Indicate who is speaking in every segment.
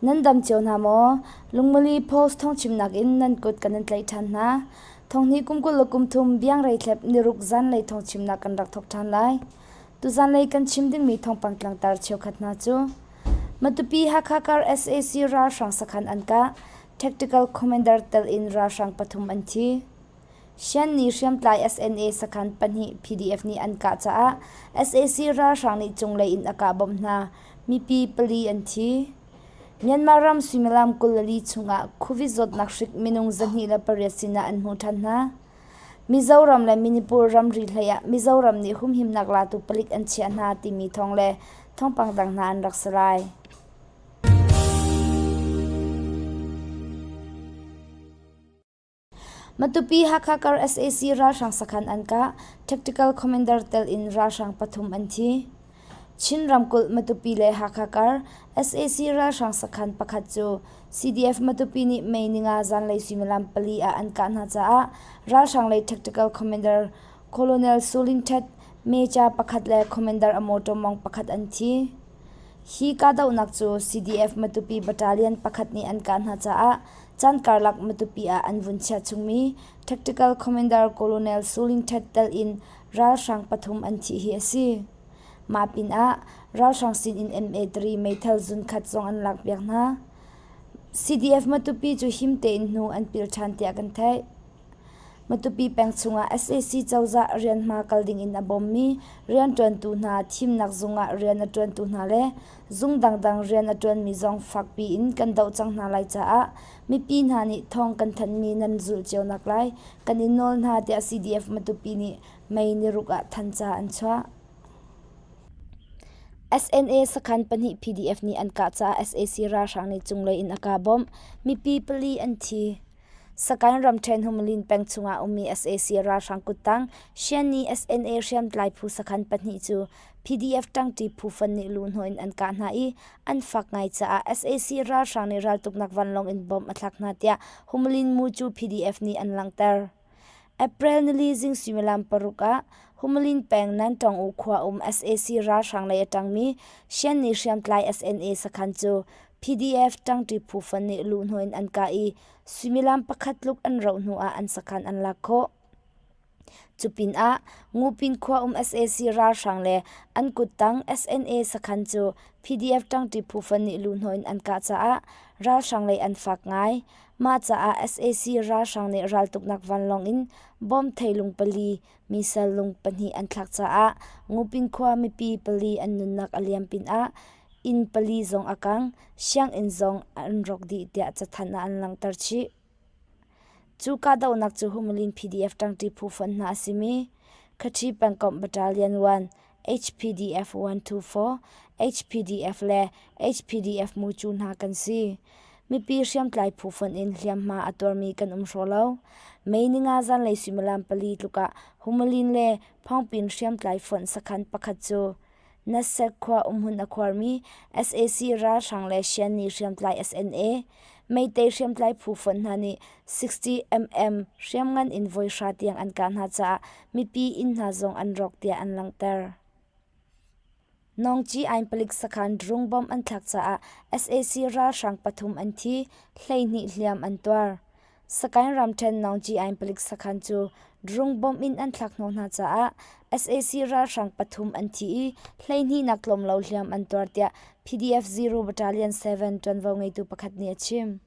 Speaker 1: Nan dam cio hna maw? Lungmali Post thawngchimnak in nan kut kan in tlaih ṭhan hna. Thonghnih kum 20 le kum thum biangreithlep niruk zanlei thawngchimnak kan rak thawk ṭhan lai. Tuzanlei kan chim dingmi thawngpang tlangtar cheukhat hna cu Matupi Hakha kar sac ralhrang sakhan an kah, Tactical Commander tel in ralhrang pathum an thi. Shan nih hriamtlai SNA sakhan pahnih PDF nih an kah caah sac ralhrang nih cunglei in a kah bawmh hna. Mipi pali an thi. Myanmar ram suimilam 24 chungah Covid zawtnak hrik minung 208 sinah an hmuh ṭhan hna. Mizoram le Manipur ramri hlei ah Mizoram nih humhimnak latu palik an chiah hna timi thawng le thawngpang dang hna an rak si lai. Matupi Hakha kar sac ralhrang sakhan an kah. Tactical Commander tel in ralhrang pathum an thi. Chin ramkulh Matupi le Hakha kar sac ralhrang sakhan pakhat cu CDF Matupi nih May ninga zanlei suimilam pali ah an kah hna caah ralhrang lei Tactical Commander Colonel Sulin Htet, Meca pakhat le Commander a motor mong pakhat an thi. Hi kahdohnak cu CDF Matupi Battalion pakhat nih an kah hna caah caan karlak Matupi ah an vun chiah chungmi Tactical Commander Colonel Suling Htet tel in ralhrang pathum an thih hi a si. Mah pinah ralhrang sinin MA3 meithal zunkhat zong an lakpiak hna. CDF Matupi cu him tein hnu an pil ṭhan tiah kan theih. Matupi peng chungah sac cozah rianhma kal dingin a bawmmi rianṭuantu hna thimnak zung ah rian a ṭuantu hna le zung dangdang rian a ṭuanmi zong fakpi in kan doh cang hna lai caah mipi hna nih thawng kan thanhmi nan zulh cio naklai kan in nawl hna tiah CDF Matupi nih May niruk ah thanca an chuah. SNA sakhan pahnih PDF nih an kah caah sac ralhrang nih cunglei in a kah bawmh. Mipi pali an thi. Sagaing ramṭhen Humlin peng chungah ummi sac ralhrang kuttang Shanni SNA hriamtlai phu sakhan pahnih cu PDF ṭangṭi phu fon nih luhhnawh in an kah hna i an fak ngai caah sac ralhrang nih raltuknak vanlawng in bomb a thlak hna tiah Humlin Mucu PDF nih an langhter. April nili zing suimilam paruk ah Humlin peng Nantong U khua um sac ralhrang lei a ṭangmi Shanni hriamtlai SNA sakhan cu PDF ṭangṭi phu fon nih luhhnawh in an kah i suimilam pakhat tluk an rauh hnuah an sakhan an lak khawh. Cupinah Ngupin khua um sac ralhrang le an kuttang SNA sakhan cu PDF ṭangṭi phu fon nih luhhnawh in an kah caah ralhrang lei an fak ngai. Mah caah sac ralhrang nih raltuknak vanlawng in bom theilung pali, missile lung pahnih an thlak caah Ngupin khua mipi pali an nunnak a liam pinah inn pali zong a kang, sianginn zong an rawk dih tiah cathanh ah an langhter chih. Cu kahdohnak cu Humulin PDF ṭangṭi phu fonh hna a simi Khaṭhi pengkomh Battalion 1, HPDF 124, HPDF le HPDF mucu hna kan si. Mipi hriamtlai phu fonh in hliamhma a tuarmi kan um hraw lo. May ninga zanlei suimilam pali tluk ah Humulin le Phongpin hriamtlai fonh sakhan pakhat cu Nassek khua umhmun a khuarmi sac ralhrang le Shanni hriamtlai SNA, Meitei hriamtlai phu fonh hna nih 60 mm hriamngan in voi hra tiang an kah hna caah mipi inn hna zong an rawk tiah an langhter. Nawngci Ain palik sakhan drone bomb an thlak caah sac ralhrang pathum an thi, 12 hliam an tuar. Sagaing ramṭhen Naungci Ain palik sakhan cu drone bomb in an thlak hnawh hna caah sac ralhrang pathum an thi i 12 nak tlawm lo hliam an tuar tiah PDF Zero Battalion 7 ṭuanvo ngeitu pakhat nih a chim.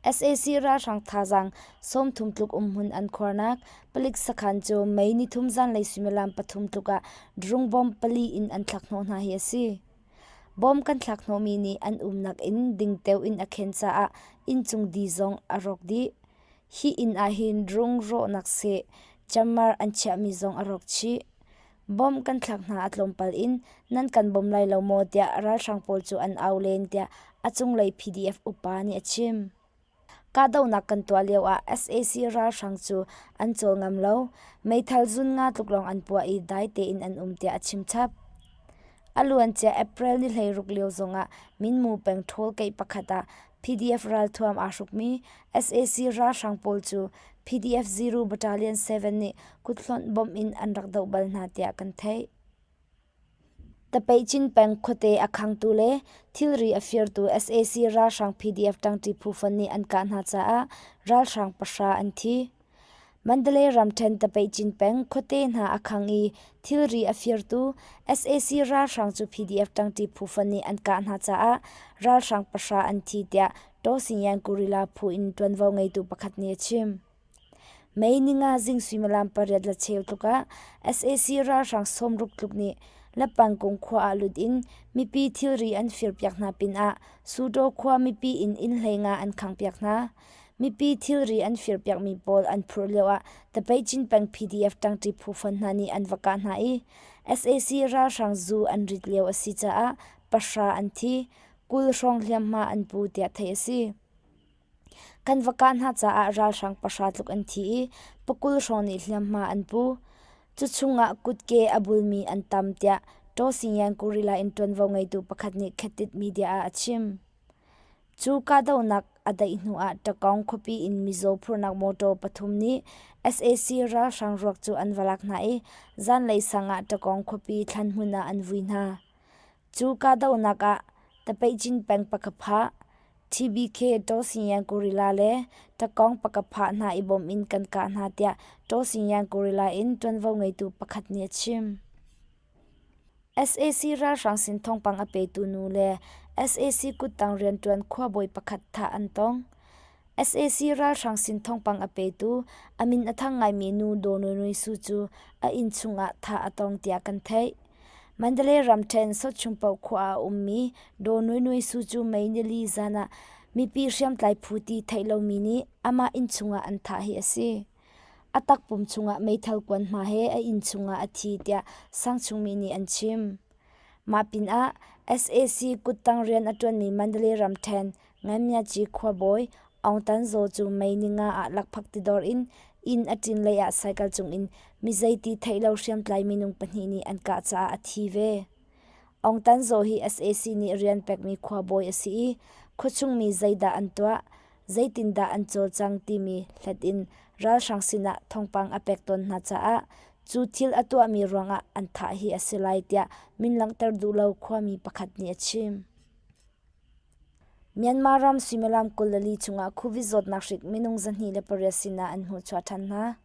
Speaker 1: Sac ralhrang thazaang 30 tluk umhmun an khuarnak palik sakhan cu May nithum zanlei suimilam pathum tluk ah drone bomb pali in an thlak hnawh hna hi a si. Bawm kan thlak hnawhmi nih an umnak inn dingteo in a khen caah inncung di zong a rawk dih. Hi inn ah hin rung rawhnak seh camar an chiahmi zong a rawk chih. Bawm kan thlak hna a tlawmpal in nan kan bawm lai lo maw tiah ralhrang pawl cu an au len tiah a cunglei PDF upa nih a chim. Kahdohnak kan tuah lioah sac ralhrang cu an cawl ngam lo. Meithal zun nga tluk lawng an puah i dai tein an um tiah a chim chap. A luancia April ni 16 lio zongah Minmu peng ṭhawl keih pakhat ah PDF ralthuam aa hrukmi sac ralhrang pawl cu PDF Zero Battalion 7 nih kuthlonh bomb in an rak doh bal hna tiah kan theih. Tapeicin peng khuate a khangtu le thilri a firtu sac ralhrang PDF ṭangṭi phu fon nih an kah hna caah ralhrang pahra an thi. Mandalay ramṭhen Tapeicin peng khuate hna a khang i thilri a firtu sac ralhrang cu PDF ṭangṭi phu fon nih an kah hna caah ralhrang pahra an thi tiah Tawsinyan Guerrilla phu in ṭuanvo ngeitu pakhat nih a chim. May ninga zing suimilam pariat le cheu tluk ah sac ralhrang sawmruk tluk nih Lapangkung khua ah lut in mipi thilri an firpiak hna pinah Sudaw khua mipi inn inn hleinga an khanghpiak hna. Mipi thilri an firpiakmi pawl an phurh lioah Tapeicin peng PDF ṭangṭi phu fon hna nih an va kah hna i sac ralhrang zu an rit lio a si caah pahra an thi, 20 hrawng hliamhma an pu tiah theih a si. Kan va kah hna caah ralhrang pahra tluk an thi i pakul hrawng nih hliamhma an pu. Cu chungah kutke a bulmi an tam tiah Tawsingyan Guerrilla in ṭuanvo ngeitu pakhat nih Khatit media ah a chim. Cu kahdohnak a daih hnuah Takong khuapi in mizaw phurhnak mawṭaw pathum nih sac ralhrang ruak cu an va lak hna i zanlei sang ah Takong khuapi thlanhmun ah an vui hna. Cu kahdohnak ah Tapeicin peng Pakhaphah, TBK Tawsinyan Guerrilla le Takong Pakhaphah hna i bawm in kan kah hna tiah Tawsinyan Guerrilla in ṭuanvo ngeitu pakhat nih a chim. Sac ralhrang sin thawngpang a petu nu le sac kuttang rianṭuan khuabawi pakhat thah an tong. Sac ralhrang sin thawngpang a petu a min a thang ngaimi nu Daw Nui Nui Su cu a inn chungah thah a tong tiah kan theih. Mandalay ramṭhen Sotchungpoh khua ah a ummi Daw Nui Nui Su cu May nili zan ah mipi hriamtlai phu ti theih lomi nih amah inn chungah an thah hi a si. A takpum chungah meithal kuan hma he a inn chungah a thi tiah sangchungmi nih an chim. Mah pinah sac kuttang rian a ṭuanmi Mandalay ramṭhen Nganmyaci khuabawi Aung Tan Zaw cu May ninga ah lakphak tidor in inn a ṭin lei ah cycle cungin mi zeiti theih lo hriamtlai minung pahnih nih an kah caah a thi ve. Aung Tan Zaw hi sac nih rian pekmi khuabawi a si i khuachung mi zeidah an tuah, zeitindah an cawlcang timi hlat in ralhrang sinah thawngpang a pek tawn hna caah cu thil a tuahmi ruangah an thah hi a si lai tiah min langhter duh lo khuami pakhat nih a chim. Myanmar ram suimilam 24 chungah Covid zawtnak hrik minung 208 sinah an hmuhchuah ṭhan hna.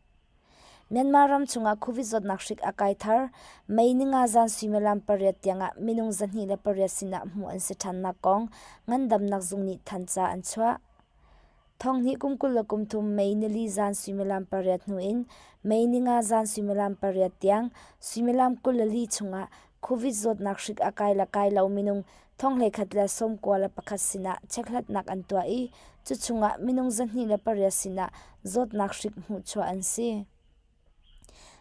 Speaker 1: Myanmar ram chungah Covid zawtnak hrik a kai thar. May ninga zan suimilam pariat tiangah minung 208 sinah hmuh an si ṭhannak kong ngandamnak zung nih thanca an chuah. Thonghnih kum 23 May nili zan suimilam pariat hnu in May ninga zan suimilam pariat tiang suimilam 24 chungah Covid zawtnak hrik a kai le kai lo minung 1191 sinah chekhlatnak an tuah i cu chungah minung 208 sinah zawtnak hrik hmuhchuah an si.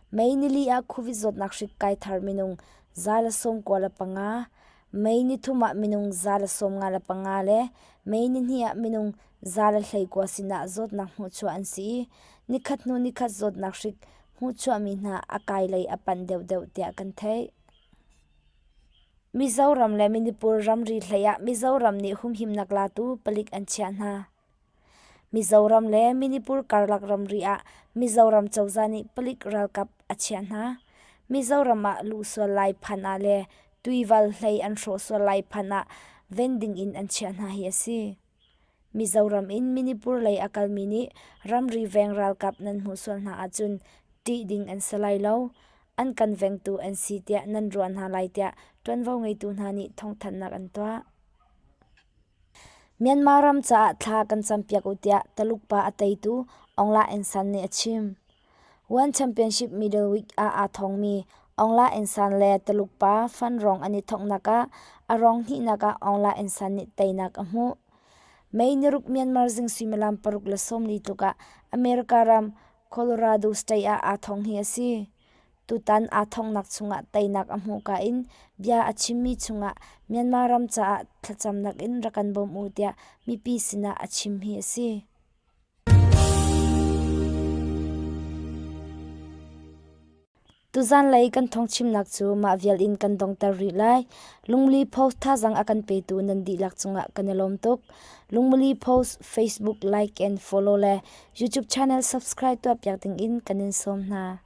Speaker 1: May nili ah Covid zawtnak hrik kai thar minung 195, May nithum ah minung 155 le May nihnih ah minung 119 sinah zawtnak hmuhchuah an si i nikhat hnu nikhat zawtnak hrik hmuhchuahmi hna a kai lei a panh deuhdeuh tiah kan theih. Mizoram le Manipur ramri hlei ah Mizoram nih humhimnak latu palik an chiah hna. Mizoram le Manipur karlak ramri ah Mizoram cozah nih palik ralkap a chiah hna. Mizoram ah luh sual lai phan ah le tuival hlei an hrawh sual lai phan ah ven ding in an chiah hna hi a si. Mizoram in Manipur lei a kalmi nih ramri veng ralkap nan hmuh sual hna ahcun ṭih ding an si lai lo. An kan vengtu an si tiah nan ruah hna lai tiah ṭuanvo ngeitu hna nih thawngthanhnak an tuah. Myanmar ram caah thla kan campiak u tiah Taluk pa a teitu Aung La N San nih a chim. One Championship middleweight ah aa thongmi Aung La N San le Taluk pa Fan Rong an i thonghnak ah a rong hnihnak ah Aung La N San nih teinak a hmuh. May niruk Myanmar zing suimilam 6:40 tluk ah America ram Colorado State ah aa thong hi a si. Tutan aa thonghnak chungah teinak a hmuhka in bia a chimmi chungah Myanmar ram caah thlacamnak in rak kan bawm u tiah mipi sinah a chim hi a si. Tuzanlei kan thawngchimnak cu mah vial in kan dongter rih lai. Lungmuli Post thazaang a kan petu nan dihlak cungah kan i lawm tuk. Lungmuli Post Facebook like and follow le YouTube channel subscribe tuahpiak ding in kan in sawm hna.